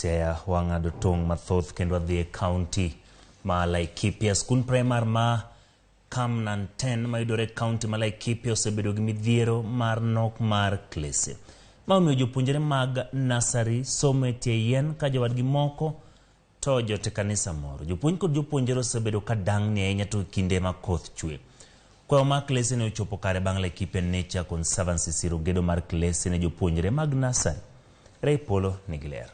Siaya wang'ado tong' mathoth kendo wadhi e kaunti ma Laikipia. Skund primar ma Kamnanten mayudore e kaunti ma Laikipia osebedo gi midhiero mar nok mar klese. Ma omiyo jopuonjre mag nasari somo e tie yien ka jowadgi moko to jot e kanisa moro. Jopuonj kod jopuonjre osebedo ka dang'ni ahinya to kinde ma koth chwe. Kwayo mar klese ne ochopo kare bang' Laikipia Nature Conservancy siro gedo mar klese ne jopuonjre mag nasari. Ray Polo nigi ler.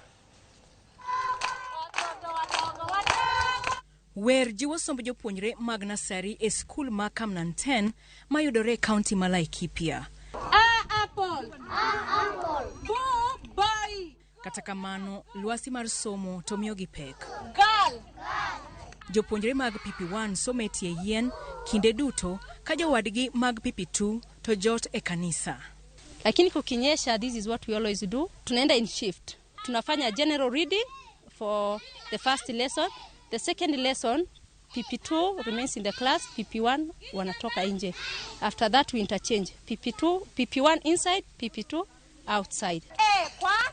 Wer jiwo somb jopuonjre mag nasari e skul ma Kamnanten mayudore e kaunti ma Laikipia. A apple. A apple. B boy. Kata kamano, lwasi mar somo to miyogi pek. Girl. Jopuonjre mag PP1 somo e tie yien kinde duto ka jowadgi mag PP2 to jot e kanisa. Lakini kukinyesha, this is what we always do. Tunaenda in shift. Tunafanya general reading for the first lesson. The second lesson, PP2 remains in the class, PP1 wanatoka nje. After that we interchange. PP2, PP1 inside, PP2 outside.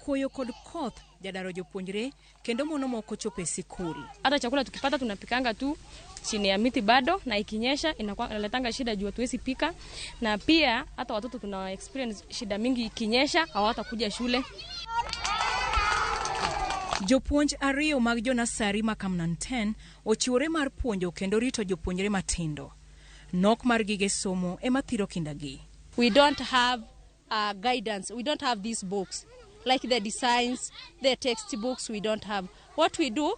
Koyo kod koth jadaro jopuonjre kendo mono moko chopo e sikul. Hata chakula tukipata tunapikanga tu chini ya miti bado, na ikinyesha inakuwa inaletanga shida juu hatuwezi pika, na pia hata watoto tuna experience shida mingi, ikinyesha hawatakuja shule. Jopuonj ariyo mag jonasari ma Kamnanten ochiwore mar puonjo kendo rito jopuonjre matindo. Nok mar gige somo ema thiro kindagi. We don't have guidance. We don't have these books, like the designs, the textbooks. We don't have. What we do,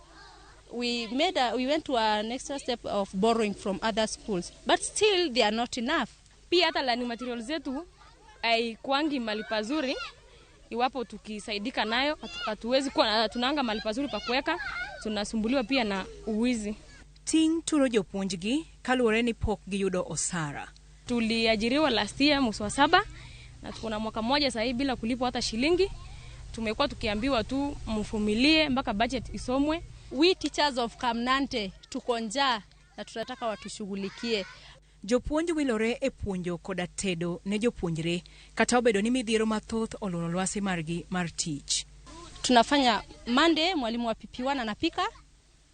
we went to an extra step of borrowing from other schools, but still they are not enough. Pia hata learning materials zetu haikuangi mahali pazuri, iwapo tukisaidika nayo hatuwezi kuwa tunaanga mahali pazuri pa kuweka, tunasumbuliwa pia na uwizi. Ting' turo jopuonjgi kaluwore ni pok giyudo osara. Tuliajiriwa last year mwezi wa 7 na tuko na mwaka mmoja sasa hivi bila kulipwa hata shilingi. Tumekuwa tukiambiwa tu mvumilie mpaka budget isomwe. We teachers of Kamnante tuko njaa na tunataka watushughulikie. Jopuonj wilore e puonjo koda tedo ne jopuonjre kata obedo ni midhiero mathoth oluoro lwasi margi mar tich. Tunafanya Monday, mwalimu wa PP1 anapika,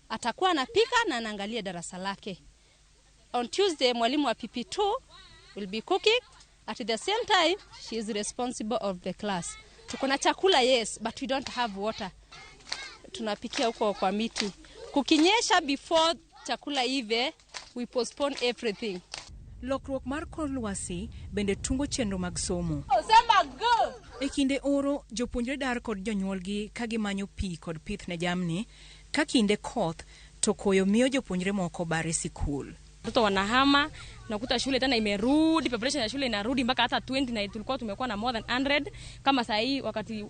atakuwa anapika na anaangalia darasa lake. On Tuesday, mwalimu wa PP2 will be cooking. At the same time, she is responsible of the class. Tuko na chakula, yes, but we don't have water. Tunapikia huko kwa miti. Kukinyesha before chakula ive, we postpone everything. Lokruok mar kor lwasi bende tungo chenro mag somo. Sema go. E kinde oro, jopuonjre dar kod jonyuolgi ka gimanyo pi kod pith ne jamni, ka kinde koth to koyo miyo jopuonjre moko bare sikul. Watoto wanahama, nakuta shule tena imerudi, population ya shule inarudi mpaka hata 20 na tulikuwa tumekuwa na more than 100. Kama saa hii wakati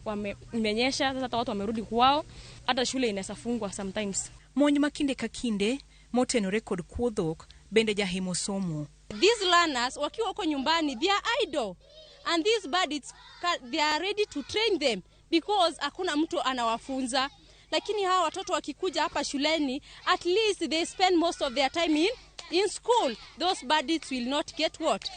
imenyesha, sasa hata watu wamerudi kwao, hata shule inaweza fungwa sometimes. Monj ma kinde ka kinde motenore kod kuo dhok bende jahimo somo. These learners wakiwa huko nyumbani, they are idle. And these bandits, they are ready to train them because hakuna mtu anawafunza. Lakini hawa watoto wakikuja hapa shuleni, at least they spend most of their time in school. Those bandits will not get what?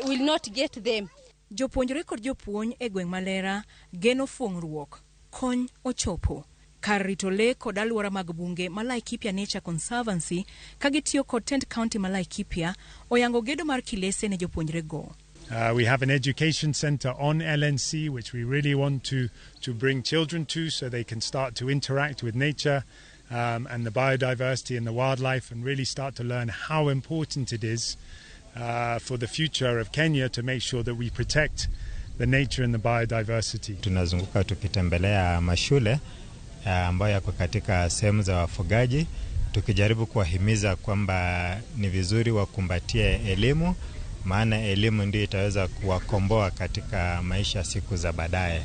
Will not get them. Jopuonjre kod jopuonj e gweng' Malera geno fuong'ruok. Kony ochopo. Kar rito le kod alwora mag bunge ma Laikipia Nature Conservancy ka gitiyo kod tend county ma Laikipia oyango gedo mar kilese ne jopuonjre go. We have an education center on LNC, which we really want to bring children to so they can start to interact with nature and the biodiversity and the wildlife and really start to learn how important it is for the future of Kenya to make sure that we protect the nature and the biodiversity. Tunazunguka tukitembelea mashule ambayo yako katika sehemu za wafugaji, tukijaribu kuwahimiza kwamba ni vizuri wakumbatie elimu, maana elimu ndio itaweza kuwakomboa katika maisha siku za baadaye.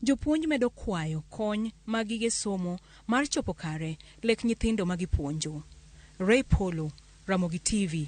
Jopuonj medo kwayo kony mag gige somo mar chopo kare lek nyithindo ma gipuonjo. Ray Polo, Ramogi TV.